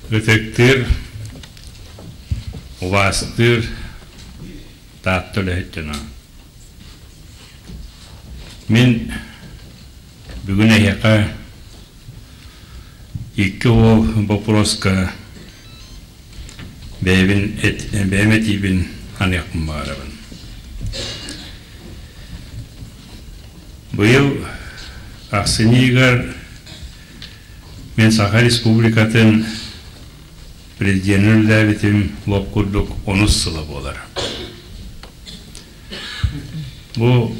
Ытыктыыр, убаастыыр Таатта үлэһит дьоно. Мин бүгүн эһиэхэ икки уол боппуруоска бэйэбин бэйэм этиибин аныахпын баҕарабын. Быйыл ахсынньы ыйыгар Мин Саха Республикатын президенин үлэлээбитим лоп курдук онус сыла буолар. Бу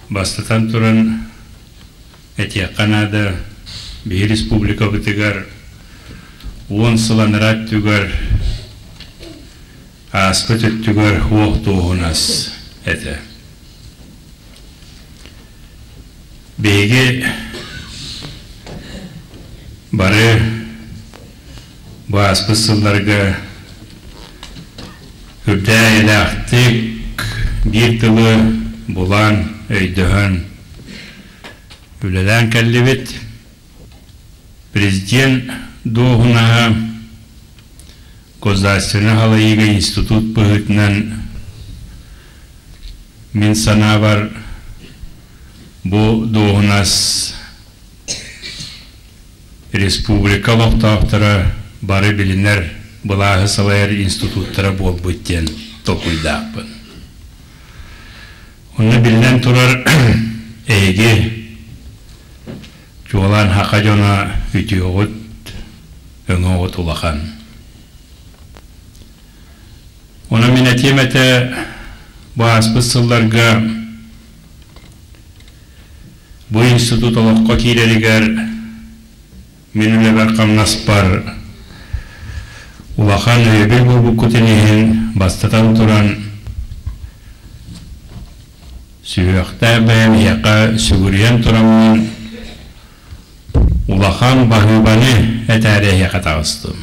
бастатан туран этиэххэ наада, биһи республикабытыгар 10 сыл анараа өттүгэр ааспыт өттүгэр уох туоһунас этэ. Биһиги бары бу ааспыт сылларга үрдээх-эйэлээхтик биир тылы булан, өйдөһөн үлэлээн кэллибит. Президент дуоһунаһа государственнай халайыыга институт быһыытынан Мин санаабар, бу дуоһунас республика олохтоохторо бары билинэр былааһы салайар институттара буолбут диэн толкуйдаахпын. Онно биллэн турар, эһиги чуолаан саха дьоно үтүөҕүт, өҥөҕүт улахан. Онон мин этиэм этэ, бу ааспыт сылларга бу институт олоххо киирэригэр мин үлэбэр-хамнаспар улахан өйөбүл буолбуккутун иһин бастатан туран сүһүөхтээх бэйэм эһиэхэ сүгүрүйэн тураммын улахан баһыыбаны этээри эһиэхэ таҕыстым.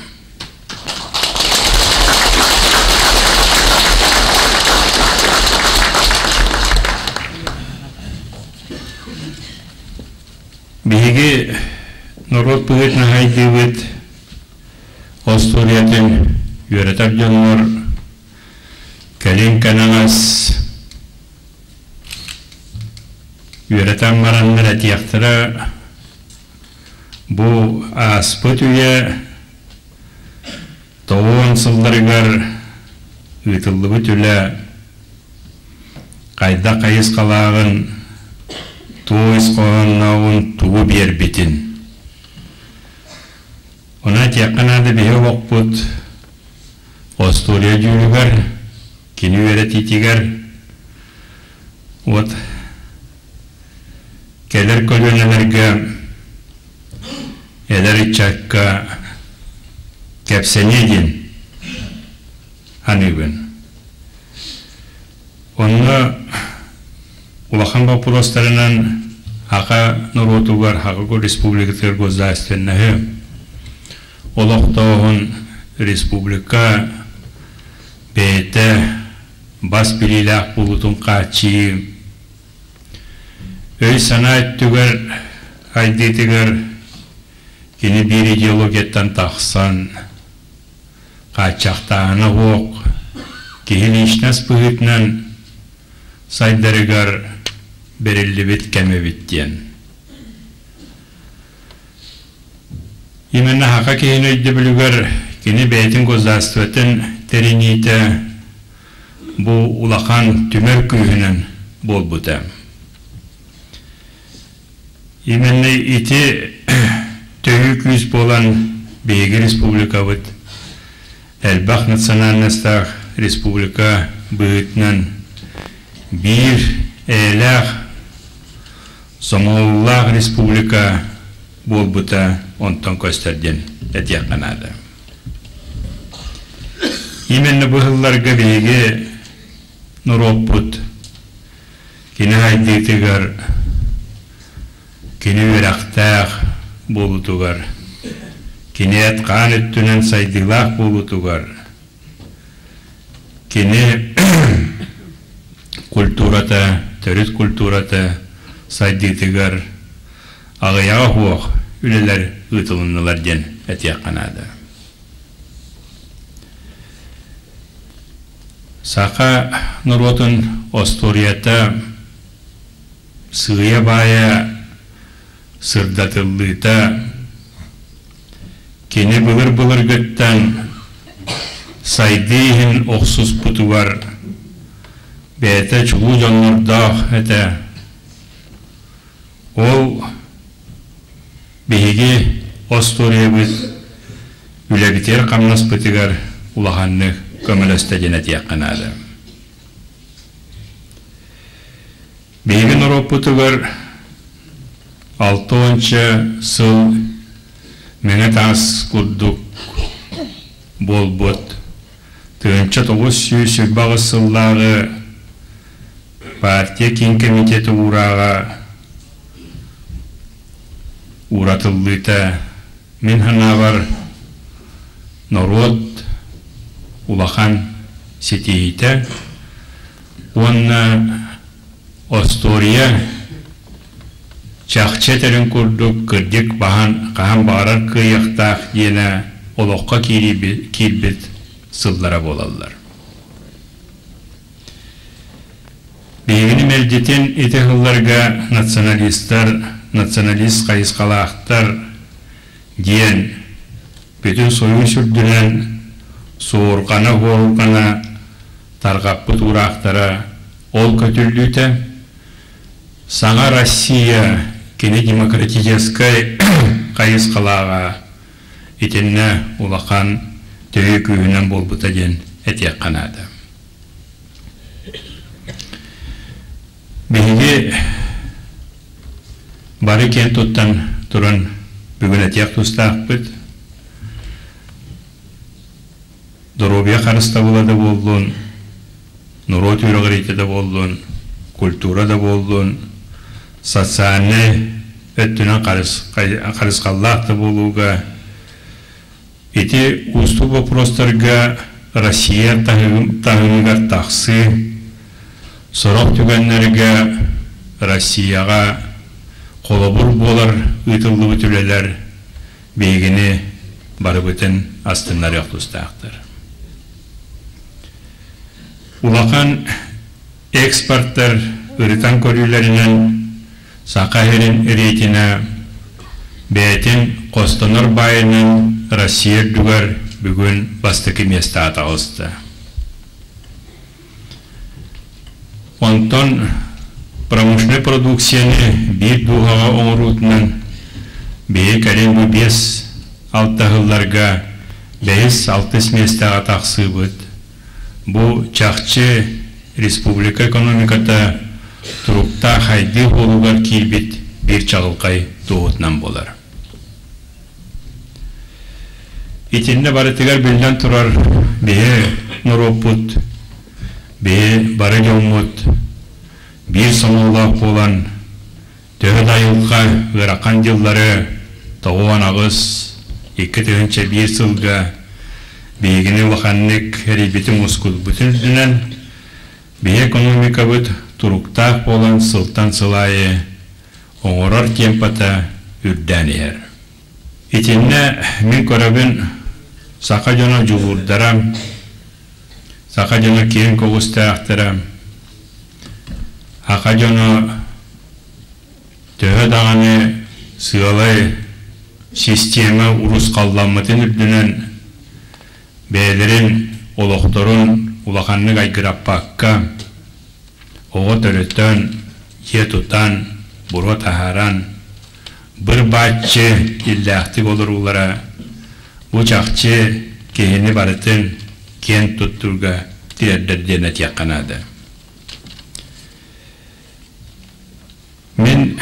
Биһиги норуот быһыытынан хайдыыбыт остуоруйатын үөрэтэр дьоннор кэлин кэнэҕэс үөрэтэн бараннар этиэхтэрэ бу ааспыт үйэ тоҕуон сылларыгар ыытыллыбыт үлэ хайдах хайысхалааҕын, туох ис хоһооннооҕун тугу биэрбитин. Онон этиэххэ наада биһи олохпут остуоруйа дьүүлүгэр, кини үөрэтиитигэр вот кэлэр көлүөнэлэргэ эдэр ыччакка кэпсэниэ диэн саныыбын. Онно улахан боппуруостарынан Саха норуотугар, Саха Республикатыгар государственноһы олохтооһун республика бэйэтэ бас билиилээх буолуутун хааччыйыы өй-санаа өттүгэр сайдыытыгар кини биир идеологияттан тахсан хааччахтааһына суох киһи личность быһыытынан сайдарыгар бэриллибит кэм эбит диэн. Именно саха киһини өйдөбүлүгэр кини бэйэтин государствотын тэриниитэ бу улахан түмэр күүһүнэн буолбута. Именно ити төһүү күүс буолан биһиги республикабыт элбэх национальностаах республика быһыытынан биир эйэлээх сомоҕолуулаах республика буолбута онтон көстөр диэн этиэххэ наада. Именно бу сылларга биһиги норуоппут кини сайдыытыгар, кини үөрэхтээх буолуутугар, кини эт-хаан өттүнэн сайдыылаах буолуутугар, кини культурата, төрүт культурата сайдыытыгар аҕыйаҕа суох үлэлэр ыытылыннылар диэн этиэххэ наада. Саха норуотун остуоруйата сыыйа-баайа сырдатыллыыта кини былыр-былыргыттан сайдыы иһин охсуспутугар бэйэтэ чулуу дьоннордоох этэ. Ол биһиги остуоруйабыт үлэбитигэр-хамнаспытыгар улаханнык көмөлөстө диэн этиэххэ наада. Биһиги норуоппутугар 60 сыл мэҥэ таас курдук буолбут 1928 сыллааҕы партия киин комитета уурааҕа ууратыллыыта мин санаабар норуот улахан ситиһиитэ уонна остуоруйа чахчы этэрин курдук кырдьык баһан хаһан баҕарар кыайыахтаах диэнэ олоххо киирбит сыллара буолаллар. Биһигини мэлдьитин ити сылларга националистар, националист хайысхалаахтар диэн бүтүн Сойуус үрдүнэн суорҕана-уорҕана тарҕаппыт уураахтара ол көтүллүүтэ саҥа Россия кини демократическай хайысхалааҕа итиннэ улахан төһүү күүһүнэн буолбута диэн этиэххэ наада. Биһиги бары киэн туттан туран бүгүн этиэх тустаахпыт. Доруобуйа харыстабыла да буоллун, норуот үөрэҕириитэ да буоллун, культура да буоллун, социальнай өттүнэн харысхаллаах да буолууга Ити уустук боппуруостарга Россия таһымыгар тахсыы, сорох түгэннэргэ Россияҕа холобур буолар ыытыллыбыт үлэлэр биһигини барыбытын астыннарыах тустаахтар. Улахан экспорттар ырытан көрүүлэринэн Саха сирин рейтинэ бэйэтин хостонор баайынан Россия үрдүгэр бүгүн бастакы миэстэҕэ таҕыста. Онтон промышленнай продукцияны биир дууһаҕа оҥоруутунан биһи кэлин бу 5-6 сылларга бэһис-алтыс миэстэҕэ тахсыыбыт. Бу чахчы республика экономиката туруктаах хайдыы буолуугар киирбит биир чаҕылхай туоһутунан буолар. Итиннэ барытыгар биллэн турар биһи норуоппут, биһи бары дьоммут биир сомоҕолоох буолан Төһө да айылҕа ыарахан дьыллары 98, 2001 сылга биһигини улаханнык эрийбитин-мускуйбутун үрдүнэн, биһи экономикабыт туруктаах буолан сылтан сыл аайы оҥорор темпата үрдээн иһэр. Итиннэ мин көрөбүн саха дьоно дьулуурдара, саха дьоно киэҥ көҕүстээхтэрэ, саха дьоно Төһө даҕаны сыалай система урусхалламмытын үрдүнэн бэйэлэрин олохторун улаханнык айгыраппакка, оҕо төрөтөн, дьиэ тутан, буруо таһааран, быр-бааччы иллээхтик олоруулара бу чахчы киһини барытын киэн туттурга тиэрдэр диэн этиэххэ наада. Мин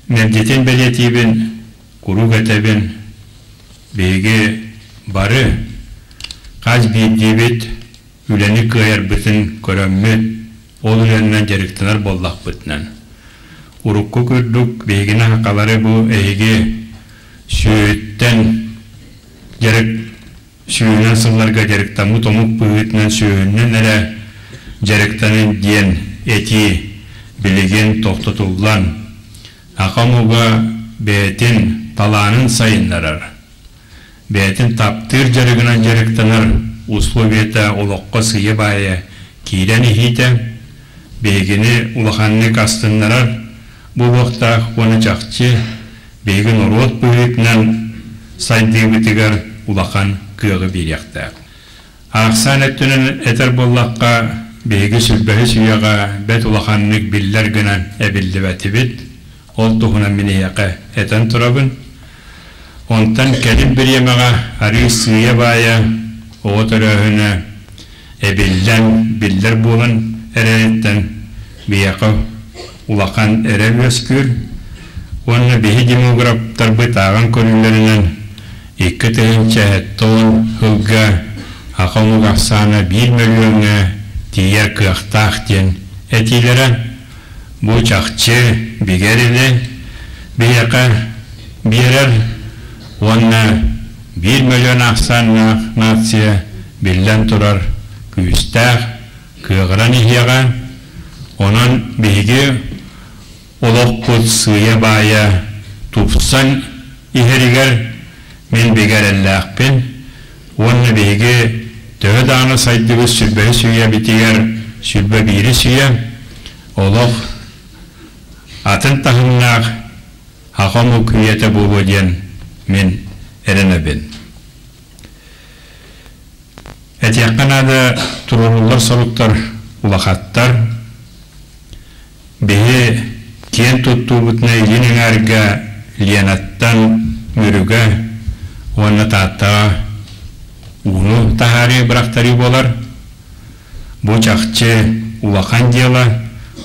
мэлдьитин бэлиэтиибин, куруук этэбин, биһиги бары хас биирдиибит үлэни кыайарбытын көрөммүт, ол үлэнэн дьарыктанар буоллахпытынан. Урукку курдук биһигини сахалары бу эһиги сүөһүттэн дьарык Сүүһүнэн сылларга дьарыктаммыт омук быһыытынан сүөһүннэн эрэ дьарыктанын диэн этии билигин тохтотуллан, саха омуга бэйэтин талаанын сайыннарар, бэйэтин таптыыр дьарыгынан дьарыктанар условиета олоххо сыыйа-баайа киирэн иһиитэ биһигини улаханнык астыннарар буолуохтаах уонна чахчы биһиги норуот быһыытынан сайдыыбытыгар улахан кыаҕы биэриэхтээх. Ахсаан өттүнэн этэр буоллахха, биһиги сүлбэһис үйэҕэ бэрт улаханнык биллэр гынан эбиллибэтибит. Ол туһунан мин эһиэхэ этэн турабын. Онтон кэлин бириэмэҕэ арыы сыыйа-баайа оҕо төрөөһүнэ эбиллэн, биллэр буолан эрэриттэн биһиэхэ улахан эрэл үөскүүр. Уонна биһи демографтарбыт ааҕан көрүүлэринэн 2070 сылга аха омук ахсаана биир мөлүйүөҥҥэ тиийэр кыахтаах диэн этиилэрэ бу чахчы бигэ эрэли биһиэхэ биэрэр уонна биир мөлүйүөн ахсааннаах нация биллэн турар күүстээх кыаҕыран иһиэҕэ. Онон биһиги олохпут сыыйа-баайа тупсан иһэригэр мин бигэ эрэллээхпин уонна биһиги төһө даҕаны сайдыбыт сүрбэһис үйэбитигэр сүрбэ биирис үйэ олох атын таһымнаах аҕа омук үйэтэ буолуо диэн мин эрэнэбин. Этиэххэ наада, туруоруллар соруктар улахаттар. Биһи киэн туттуубутуна илин эҥээргэ Ленаттан Мүрүгэ уонна Тааттаҕа ууну таһаарыы бырахтарыы буолар. Бу чахчы улахан дьыала,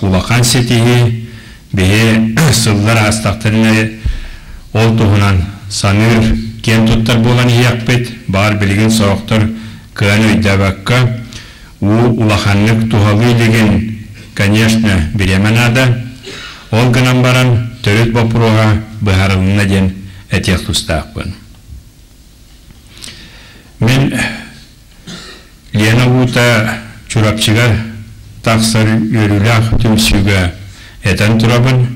улахан ситиһии. Биһи сыллар аастахтарына ол туһунан саныыр, киэн туттар буолан иһиэхпит. Баар билигин сорохтор кыайан өйдөөбөккө, уу улаханнык туһалыы илигин, конечно, бириэмэ наада. Ол гынан баран төрүт боппуруоһа быһаарылынна диэн этиэх тустаахпын. Мин Лена уута Чурапчыга тахсар үөрүүлээх түмсүүгэ этэн турабын,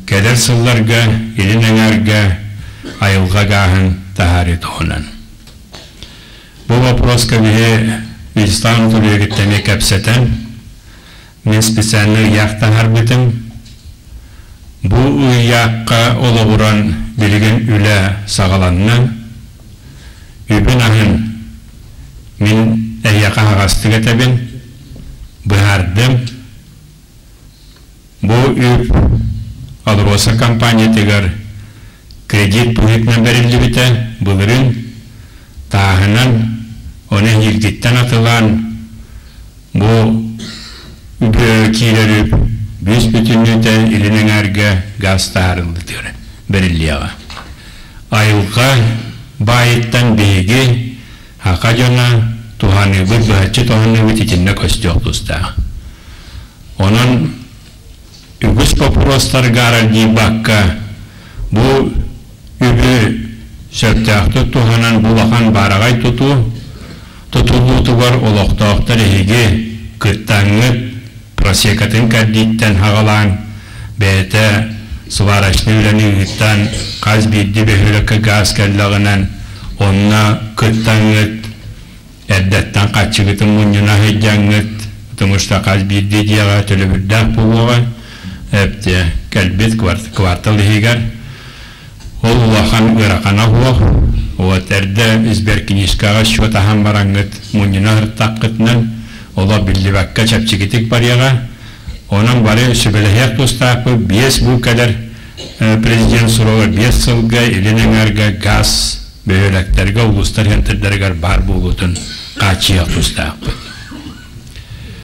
кэлэр сылларга илин эҥээргэ айылҕа гааһын таһаарыы туһунан. Бу боппуруоска биһи Вячеслав Анатольевичтан эмиэ кэпсэтэн, мин специально ыйаах таһаарбытым. Бу ыйаахха олоҕуран билигин үлэ саҕаланна. Үбүн-аһын мин эһиэхэ аһаҕастык этэбин, быһаардым. Бу үп АЛРОСА компаниятыгар кредит быһыытынан бэриллибитэ былырыын тааһынан, ону эһиилгиттэн атылаан бу үбү киирэр үп бүүс бүтүннүүтэ илин эҥээргэ газ таһаарыллытыгар бэриллиэҕэ. Айылҕа баайыттан биһиги саха дьоно туһаныыбыт быһаччы туһаныыбыт итиннэ көстүөх тустаах. Онон үгүс боппуруостарга аралдьыйбакка, бу үбү сөптөөхтүк туһанан бу улахан баараҕай тутуу тутуллуутугар олохтоохтор эһиги кыттаҥҥыт просекатын кэрдииттэн хаҕалаан бэйэтэ сварочнай үлэни ыытан хас биирдии бөһүөлэккэ гаас кэллэҕинэн онно кыттаҥҥыт эрдэттэн хаччыгытын мунньуна сылдьаҥҥыт, потому что хас биирдии дьиэҕэ төлөбүрдээх буолуоҕа, эптиэ кэлбит квартал иһигэр. Ол улахан ыарахана суох. Вот эрдэ сберкнижкаҕа счет аһан бараҥҥыт мунньуна сырыттаххытынан олох биллибэккэ чэпчэкитик барыаҕа. Онон бары сүбэлэһиэх тустаахпыт биэс бу кэлэр президент суругар биэс сылга илин эҥээргэ газ бөһүөлэктэргэ, улуустар центрдарыгар баар буолуутун хааччыйыах тустаахпыт.